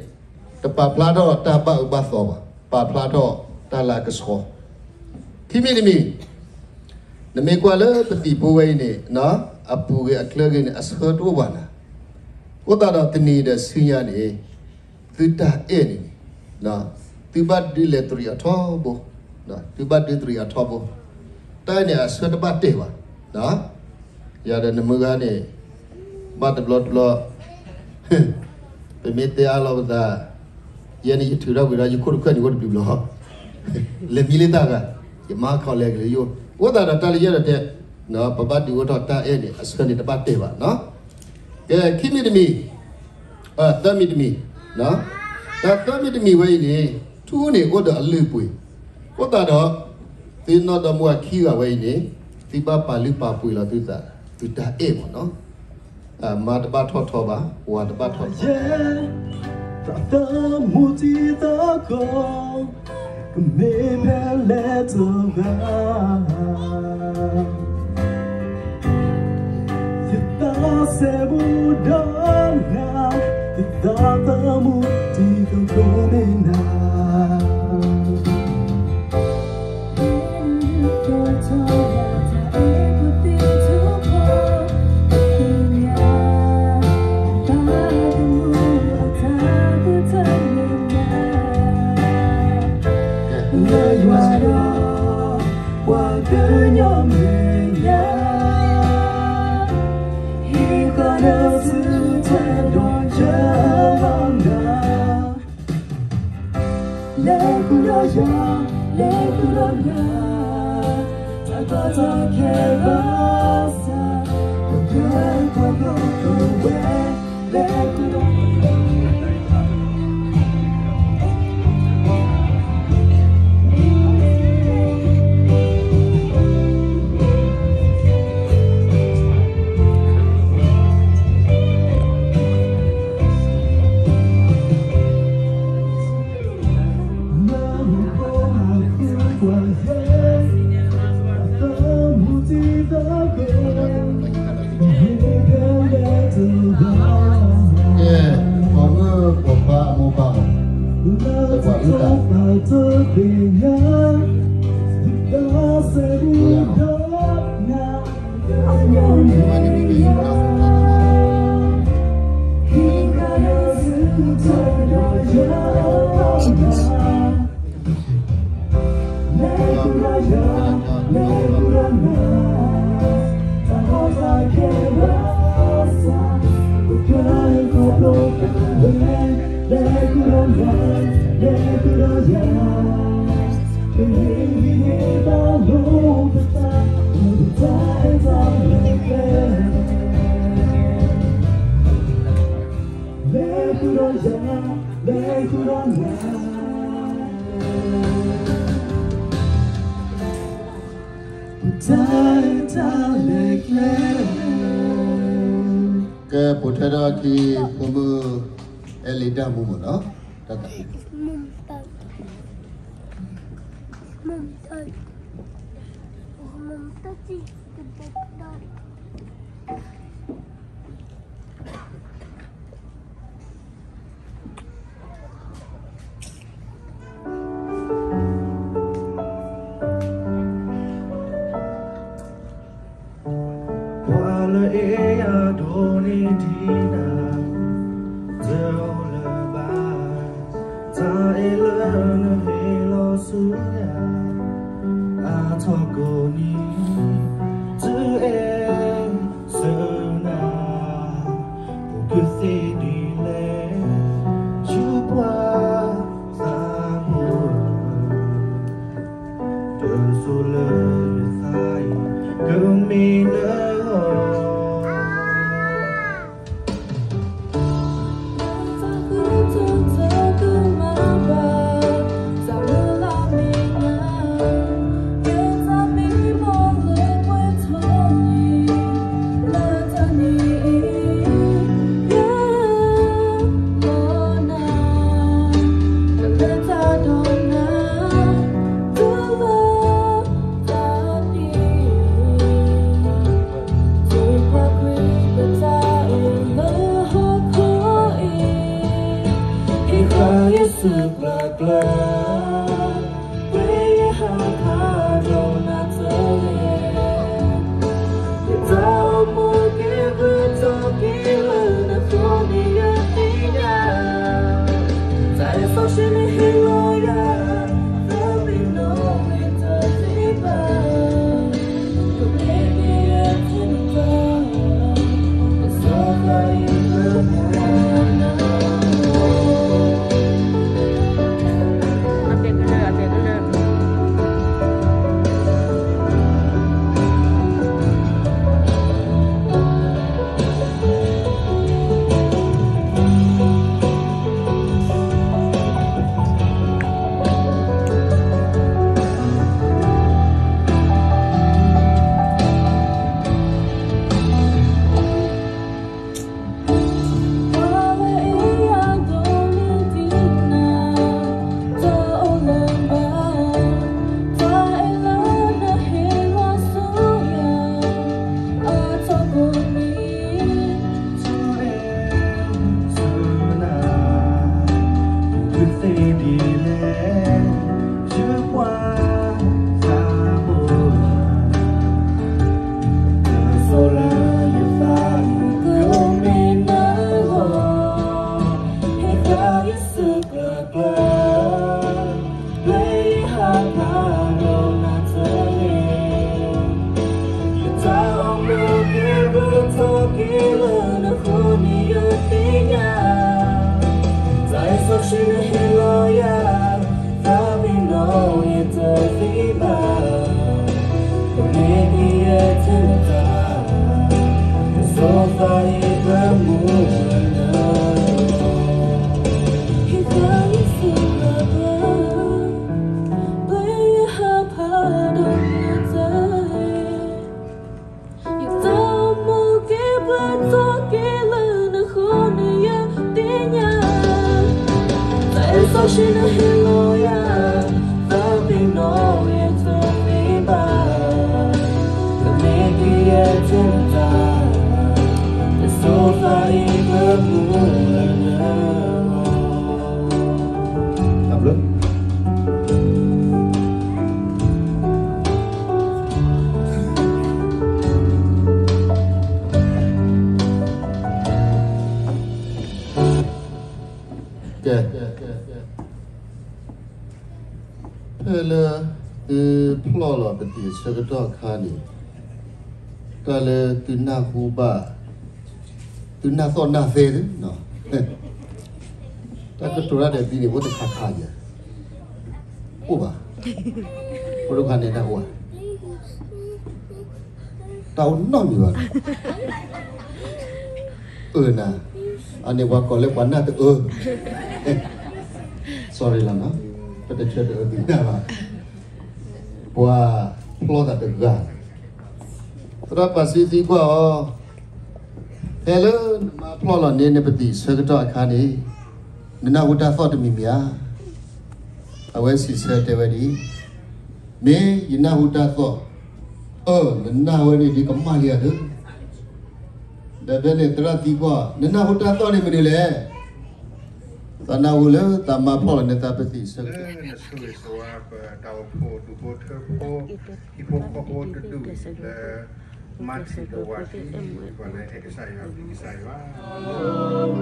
တပာ်ဖျါထီၣ်တၢ်ဘၣ်အၢဘၣ်သီဘၣ်, ပာ်ဖျါထီၣ်တၢ်လၢအကဆှီ, ခံမံၤတမံၤ, နမ့ၢ်ကွၢ်လၢပသံၣ်ဖိဝဲအံၤန့ၣ်, အပူၤဂ့ၤအချၢဂ့ၤန့ၣ် အဆၢတအိၣ်ဘၣ်နၤ, အဃိသတးဒီးတနံၤဒီးဆူညါန့ၣ်, သုတၢ်အဲၣ်န့ၣ်, သုဘၣ်ဒုးလဲၤတရံးအထီဘိ, သုဘၣ်ဒုးတရံးအထီဘိ, တၢ်အဲၣ်န့ၣ်အဆၢတဘၣ်တဲာ်ဘၣ်, ယၤဒီးနမုၢ်ဂၤန့ၣ်, ဘၣ်တဘျီတဘျီ, ပမ့ၢ်တဲအါလီၤပသး, ယဲန့ၣ်ယထုးထီၣ်ကွံာ်ဒီး ယခိၣ်တခွဲးန့ၣ်အိၣ်တဘျုးဘျီ, လဲၤမံလၢတၢ်ဂၤ, ယမါခီလဲၤက့ၤလၢယိၣ်, အဃိသတးဒီးတၢ်လၢယအဲၣ်ဒိးတဲ, ပဘၣ်ဒုးအိၣ်ထီၣ်တၢ်အဲၣ်န့ၣ် အဆၢန့ၣ်တဘၣ်တဲာ်ဘၣ်နီၤ, ကဲ ခံမံၤတမံၤ, သၢမံၤတမံၤ, တၢ်သၢမံၤတမံၤဝဲအံၤန့ၣ်, ထူန့ၣ်အိၣ်ဒီးအလုၢ်အပှ့ၤ, အဃိသတးဒီး, သုနီၢ်ဒီမါဝၤခံဂၤဝဲအံၤန့ၣ်, သုဘၣ်ပာ်လုၢ်ပာ်ပှ့ၤလီၤသုသး, သုတၢ်အဲၣ်မးနီၤ, မါတဘၣ်ထီၣ်ထီဘၣ်, ဝၤတဘၣ်ထီၣ်ထီဘၣ် သၢမူတံသၢကီၢ်, ကမ့ၢ်ဖဲလဲၣ်တဂၤ, ယသး စဲဘူးဒီးနၤ, ဒ်သိးသမူဒ်သိးကိးန့ၢ်နၤ. လၢယွၤဒီး ပှၤကညီမဲာ်ညါ ဟံးဃာ်နၤဆူတၢ်ဒီးယၤဘၣ်နၤ, လဲၤဃုာ်ဒီးယၤ, လဲၤဃုာ်ဒီးယၤ, တၢ်ကီတၢ်ခဲဘၣ်ဆၣ်, ပကကွၢ်ကီကဝဲ ကဲ, ပိာ်မုၣ်ပိာ်ခွါအမိၢ်ပၢ်, ပှၤအုၣ်တၢ်, ကဲ, ပိာ်ထွဲထီၣ်ခံ, ဖိမုၣ်အဲလ့းဒၣ်မူမ့ၢ်နီၤ, တၢ်သး ပှၤလၢအဲၣ်ယၤဒိၣ်န့ၢ်ဒံးနၤ, တအိၣ်လၢၤဘၣ်, တၢ်အဲၣ်လၢနဟ့ၣ်လီၤဆူယၤ, အါထီၣ်ကိးနံၤ, တုၤအဲၣ်ဆၢနၤ, အိၣ်ကသ့ဒ်လဲၣ်, ဆူပှၤသးဘိ, တစိၤလၢနသးအံၤ, ကမ့ၢ်နဂီၢ် ယဲယဟးဖးဒိၣ်နၤတလဲၣ်, ယတၢ်အိၣ်မူက့ၤပတီၢ်က့ၤလၢနဃိန့ၣ်ယသ့ၣ်ညါ, တၢ်အဲၣ်စီဆှံန့ၣ်ဟ့ၣ်လီၤယၤ, သးပ့ၤနီၣ်မ့ၢ်တသ့ဘၣ်, ကမ့ၢ်က့ၤယဲၢ်ထံနသး ကစၢ်ခရံာ်အံၤလၢပှၤနၤ ကဲ, ဖဲလၢသုဖျီၣ်လီၤပသံၣ်အဆၢကတီၢ်အခါန့ၣ်, တၢ်လၢသုနၢ်ဟူဘၣ်, သုနၢ်သီၣ်နၢ်သဲသု, တၢ်ကတိၤတၢ်ဒီးသုန့ၣ် အိၣ်တခါခါယၤ, အိၣ်ဘၣ်, အိၣ်တခါန့ၣ်တၢ်အိၣ်ဧါ တၢ်အိၣ်နီတမံၤဘၣ်, အၢနၤ, အန့ၣ်ပှၤကိးလၢပှၤနၢ်တအၢ, sorry လီၤ, ပတဆၢတအၢသုနၢ်ဘၣ်, ပှၤဖျီၣ်သးတဂၤ, သရၣ်ပာ်စံသံကွၢ်အီၤ, ဖဲလၢနမါဖျီၣ်လီၤန့ၢ်နပသံၣ်ဆၢကတီၢ်အခါန့ၣ်, နနၢ်ဟူတၢ်သီၣ်တမံၤမံၤဧါ, အဝဲစံးဆၢတဲဝဲဒ်အံၤ, မ့ၢ်ယနၢ်ဟူတၢ်သီၣ်, အၢ နနၢ်ဝဲန့ၣ်ဒ်ကမၣ်လံဧါဒၢ, ဒီးဖဲန့ၣ်သရၣ်သံကွၢ်, နနၢ်ဟူတၢ်သီၣ်န့ၣ်မနုၤလဲၣ်, သးနၢ်ဟူလၢသးမါဖျီၣ်လီၤန့ၢ်သးပသံၣ်ဆၢကတီၢ် နဆိၣ်ဂ့ၤဆိၣ်ဝါပတၢ်အိၣ်ဖှိၣ်ဒူၣ်ဖိထၢဖိ, ဟံၣ်ဖိဃီဖိတဒူၣ်လၢ မၤထံၣ်ဒီးဝၤထံၣ်, ပှၤလၢအဲၣ်ကစၢ်ယွၤ ပျံၤကစၢ်ယွၤ, မ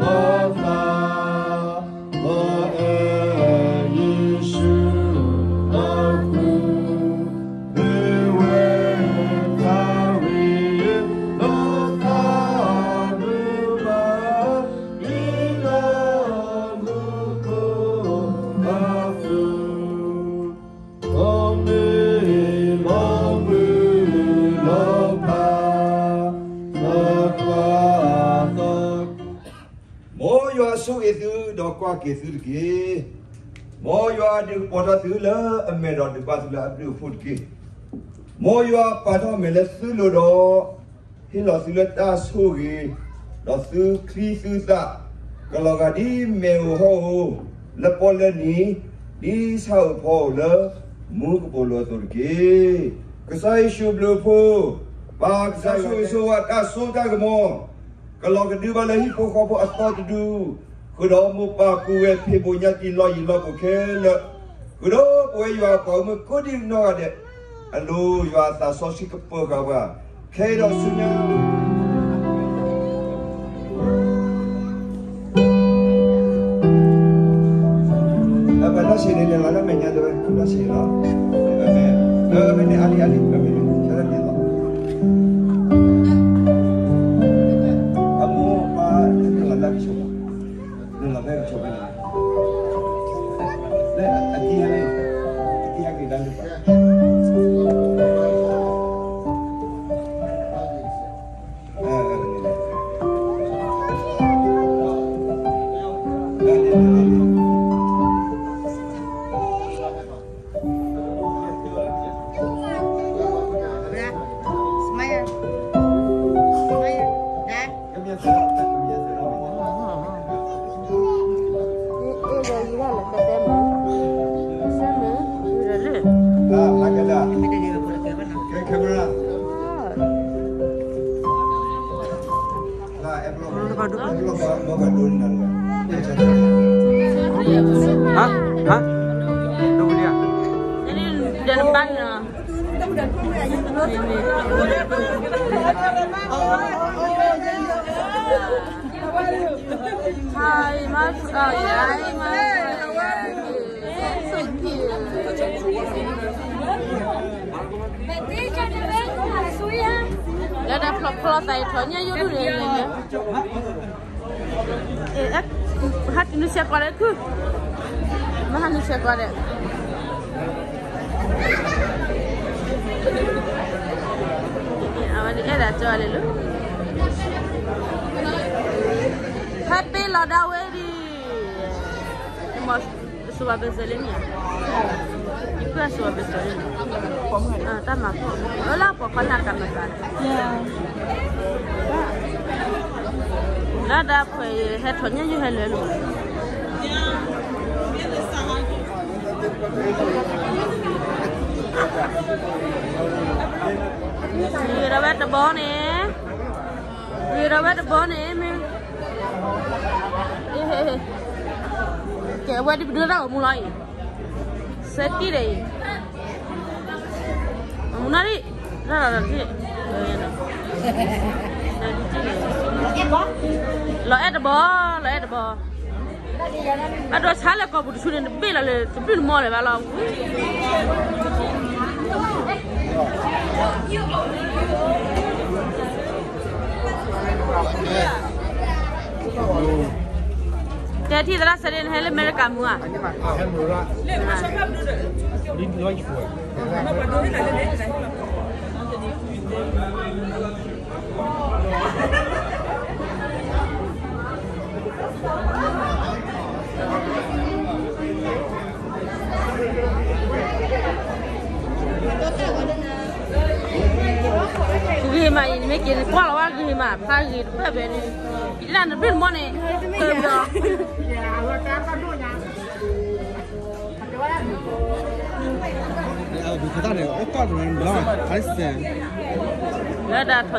်ယွၤဆိၣ်ဂ့ၤသုဒီးကွၢ်က့ၤသုတက့ၢ်. မ်ယွၤဒုးကပီၤထီၣ်သုလၢအမဲာ်ဒီးဒုးဘၣ်သုလၢအဘျုးအဖှိၣ်တက့ၢ်. မ်ယွၤပာ်ထီၣ်အမဲာ်လၢသုလိၤဒီး ဟ့ၣ်လီၤသုလၢတၢ်ဆိၣ်ဂ့ၤ, ဒီးသုချံသုသၣ်, ကလီၤဂာ်ဒ်မ့ၣ်အူဟီၣ်ဧိၤ လၢပီၣ်လဲၣ်နံၤ, ဒ်ဆၣ်ဧိၤဖီဧိၤလၢမူကပိာ်လိၤအသိးတက့ၢ်. ကစၢ်ယ့ၣ်ၡူးဘျုးဖှိၣ်, ပၢ်ကစၢ်ဆိၣ်ဂ့ၤဆိၣ်ဝါတၢ်စိတၢ်ကမီၤ ကလီၤကဒုဘၣ်လၢဟံၣ်ဖိဃီဖိအသီတဒူၣ်, ဃုာ်ဒီးမိၢ်ပၢ်ပုၢ်ဝဲၢ်ဖံးဘိၣ်ညၣ်တံၢ်လီၢ်ယံၤလီၢ်ဘူးခဲလၢာ်, ဃုာ်ဒီးပဝဲယွၤအပှၤဂီၢ်မုၢ်ကိးဒံးနီၢ်ဂၤဒဲး, အလိၤယွၤအသးစီဆှံကပၢၤဃာ်ပှၤ, ခဲအံၤဒီးဆူညါ အဝဲတၢ်ဆံးန့ၣ် လဲၤလီၤလၢမဲာ်ညါတဲဝဲ တၢ်ဆံးလီၤ, အဝဲန့ၣ် အါလံ အါလံ အဝဲန့ၣ် ဆၢထၢၣ်ဒ်သိး အမိၢ်အပၢ် နလီၤလၢကဆိးဘၣ်, နလီၤလၢကဆိးဘၣ်န့ၣ်, လၢအတံၤဟဲန့ၣ်, အတံၤဟဲက့ၤဒၣ်န့ၣ် လၢတၢ်ဖျီဖျီသးအံၤထီၣ်ညါယိဒူၣ်န့ၣ်, ဟးနုာ်ဆဲးကွၢ်လၢခု, မ့ၢ်ဟးနုာ်ဆဲးကွၢ်ဒီး, အဝဲန့ၣ်အဲၣ်ဒိးကၠီလၢလၢ လီၤဒၣ်ဝဲဒၣ်, ယမ့ၢ်စူၤဘၣ်ဘဲစၢၤလံမ့ၢ်ဧါ, ယကွၢ်စူၤဘၣ်ဘဲစၢၤလံ, တၢ်မၤဖှီၣ် အလၢပှၤဖီၣ်န့ၢ်တၢ်မၤသး, လၢဒၣ်ဖဲဟဲထီၣ်ညါယုၢ်ဟဲလၢာ်လီၤ, ဂ့ၤဒီးဝဲတဘီန့ၣ်, ဂ့ၤဒီးဝဲတဘီန့ၣ်မ့ၢ် ကဲ အဝဲဒ်ပဒုးတၢ်ဂီၤမူလီၤအံၤ, စဲတံၢ်ဒီးအံၤ, မူနီၢ်ဒံၣ်, တၢ်လီၤတံၢ်, လီၤအဲၣ်တဘီ, လီၤအဲၣ်တဘီ, အဒိးဆါလၢကီၢ်ပူၤတဆူန့ၣ် တဘ့ၣ်လီၤလၢတဘျုးနမီၢ်လၢၤဘၣ်လီၤ. တဲထံၣ်သရၣ်စဲဒၣ်န့ၣ် ဟဲလၢအမဲရကၤမူဧါ. ဂ့ၤမးအံၤ နမ့ၢ်က့ၤနကွၢ်လီၤဝဲဂ့ၤမး ဖးဂ့ၤတဖျၢၣ်ဖဲန့ၣ်, ယတဒၣ်နဘျုးနမီၢ်န့ၣ်, တမ့ၢ်, လၢဒၣ်ထီၣ်ညါယိဒိၣ်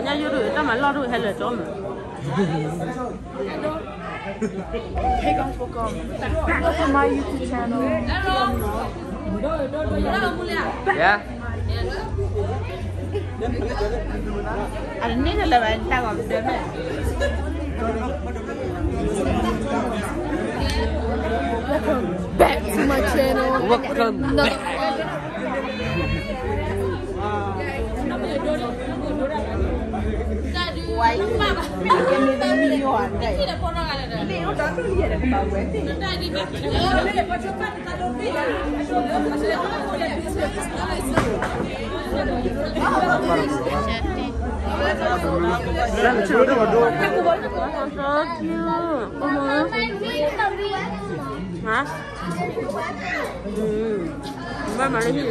တၢ်မၤလီၢ်ဒိၣ်ဟဲလၢာ်ကၠီမး. Hey guys, welcome back to my YouTube channel. Yeah. အတန့ၢ်လၢၤဘၣ် တၢ်ဂီၤပဒၢမဲာ်. Welcome back to my channel. Welcome back. Hả? Ừ. Ba mà đi.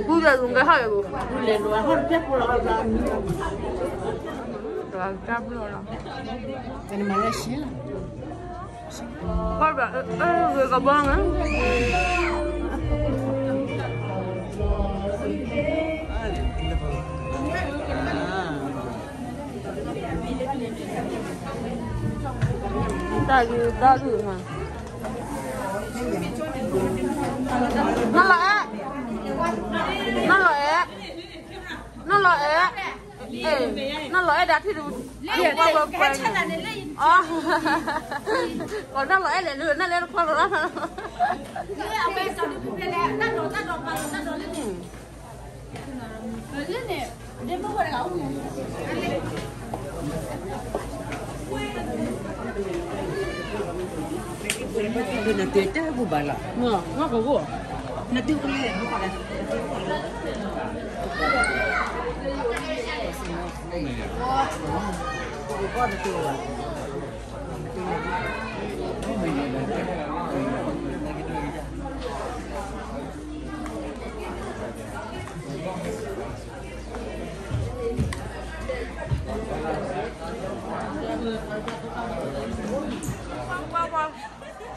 Cú giờ dùng cái hơi của. Rồi cắp luôn rồi. Cái này mà ra xí lắm. Con bảo, ơ, ơ, người có bông á. Tao đi, tao đi hả? Nó lọ á. Nó lọ á. Nó lọ á. Ê, nó lọ á đã thì được. Ê, qua bờ quên. Ơ. Còn nó lọ á lại lừa, nó lẹ qua rồi đó. Nà tê tê bù bà lọ. Nà, nà kò gù. Nà tê kò lẹ.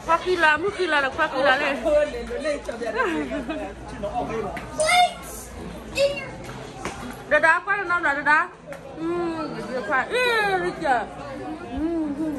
Khóa kila, mú kila là khóa kila lê. Đa đá, khóa nó là đa đá. Ừ, khóa. Ê, đi kìa. Ừ, ừ.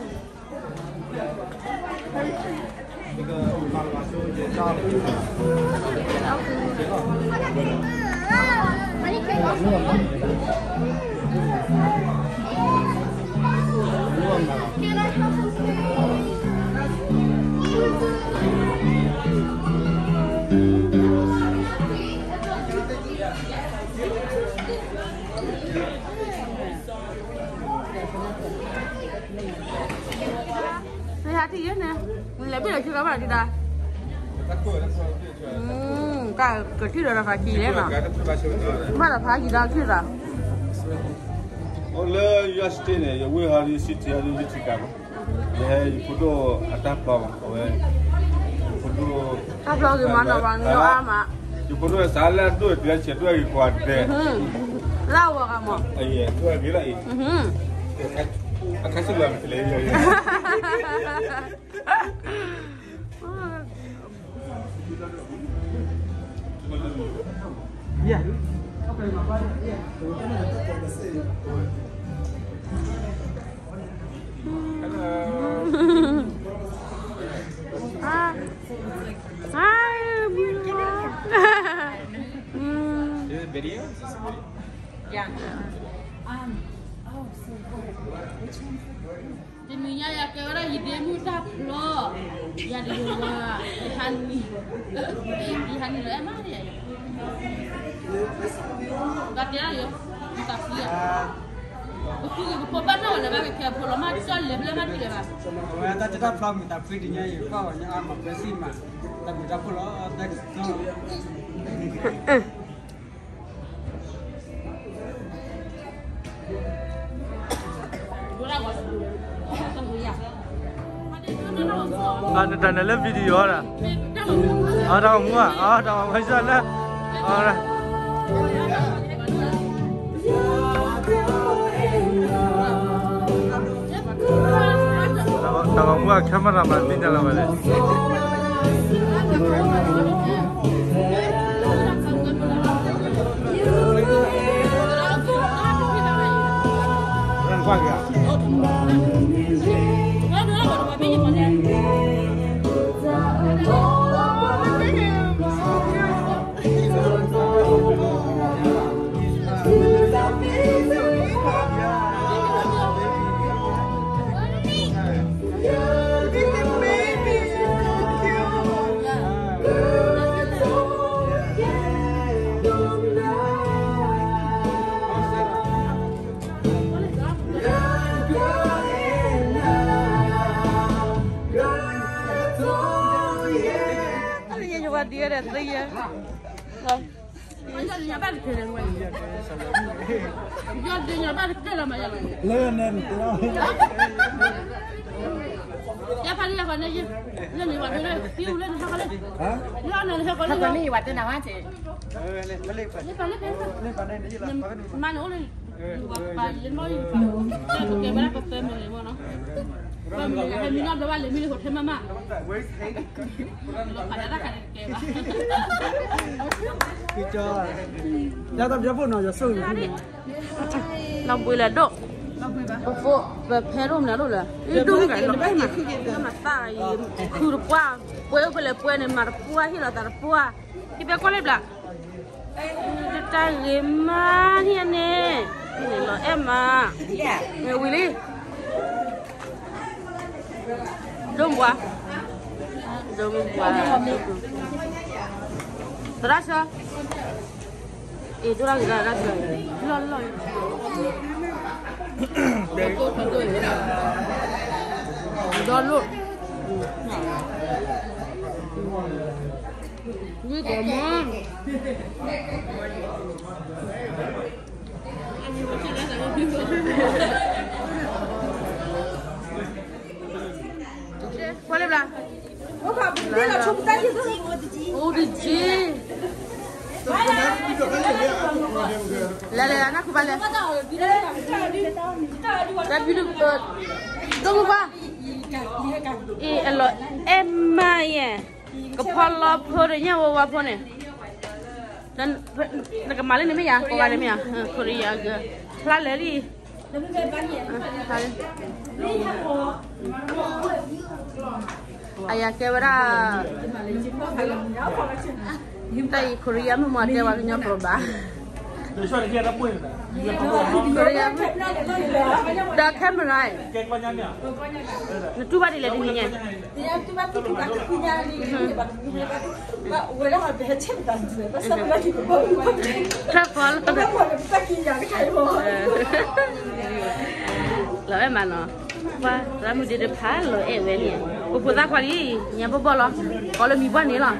Hati yé ne, lɛ bê lɛ khi ka ba di da. Ka kơ thi da da fa khi lɛ nɔ. Ba da fa khi da khi da. အိၣ်လၢ York State န့ၣ် ယဝ့ၢ်ဟီဒီး ယစံၣ်ထံးဟီဒီး ယထံးကးမး, ယဟဲယဖိဒိၣ်အတၢ်ဖျီမး, အဝဲ ယဖိဒိၣ် တၢ်ဖျီဂ့ၤမးနီၤ ပှၤကညီအါမး, ယဖိဒိၣ်စးလၢအဒိၣ်တုၤဆဲးဒိၣ်ဂ့ၤကွၢ်ဒဲး, လၢအဝဲဂၤမး, အယဲၢ်ဒိၣ်ဂ့ၤလီၤအံၤ, အခါဆူၣ်လီၤမ့ၢ်လဲၣ် Hi. Hi, beautiful. Mm. Is it video? Is this a video? Yeah. Um, oh, so what? Which one's the video? တနံၤညါယကဲဝဲဒၣ်ယဒ့မုၣ်တၢ်ဖျီ, ယၤဒီးယဝၤ, ယဟးနံၤ, ယဟးနံၤလၢအဲၣ်မးန့ၣ်, ဘၣ်တဲဒၣ်ယၤ, ယတၢ်ဖျီ, ပသူက့ၤပဖိဘၣ်နီၢ်ဝဲလၢၤဘၣ်က့ၤခဲဖိလီၤမး ကၠီၣ်လဲၤဘျဲၣ်မးဒ်လဲၣ်ဘၣ်, အဝဲတၢ်တၢ်ဖျီမုၢ်တၢ်ဖှံတနံၤညါအံၤ ကွၢ်ဝဲညါအါမး ပၢၤစံၣ်မး, တၢ်ဘျုးတၢ်ဖှိၣ်လီၤ, တၢ်ကစီၣ် အနတၢ်န့ၣ်လၢ video အီၤဒၣ်, အတၢ်ဂီၤမူဧါ, အတၢ်ဂီၤမူဆၢလၢ, အ တၢ်ဂီၤမူအ camera မၤသ့ၣ်ညါလီၤဝဲလဲၣ်. နီၢ်ဘှံးလၢဒိၣ်, ပဖိ ပဖဲဒိၣ်မနုၤဒိၣ်လၢ ဒိၣ်မနုၤလီၤ, မၤသၣ်အံၤ ခုတပှၢ်, ပှဲၤအိၣ်ဖဲလဲၣ်ပှဲၤန့ၣ် မၤတပှၢ်ဟ့ၣ်လီၤသးတပှၢ်, ဟ့ၣ်ဖဲကွၢ်လၢဘျး, တၢ်ဂ့ၤမးန့ၣ်န့ၣ်, န့ၣ်လီၤအဲၣ်မး, ဝံၤလံ ဒိၣ်မးပှၤ, ဒိၣ်မးပှၤ, သရၣ်ဆၢ, အ့ၣ် ဒိၣ်တၢ်ဂ့ၤတၢ်ဆၢ, လီၢ်လီၢ်, ဒီလိၣ်, ဝံၤကီးမး ကွၢ်လၢဘျါ, အိၣ်တက့ၢ်, လဲၤလဲၤ နၢ်ခူဘၣ်လဲၣ်, တၢ်ဘျုး, ဒိၣ်မုၢ်ဘၣ်, အ့ၣ် အလီၤအဲၣ်မးယဲၢ်, ကဖီလီဖိတညၣ်ဝဲဝါဖိန့ၣ် နကမၤလၢန့ၣ်မ့ၢ်ယါ, ကိးဂၤန့ၣ်မ့ၢ်ယါ, Korea ဂၤ, ဖျါလဲၤလံ, အယၤကဲဝဲဒၣ်, တၢ်အံၤ Korea မ့ၢ်မ့ၢ်တဲဝဲကညီကျိာ်ဘၣ်, Korea ဒီး camera နတူၢ်ဘၣ်ဒ်လဲၣ်တနံၤညါ ထၢၣ်ဖီလီၤ, လီၤအဲၣ်မးနီၤ, ပှၤသရၣ်မုၣ်ဒ့တဖၣ်လီၤအဲၣ်ဝဲန့ၣ်, ပဖိသၣ်ခွါလံ, ညါဘီၣ်ဘီၣ်လီၤ, ကိးလၢမံၤဘှၢ်န့ၣ်လီၤ.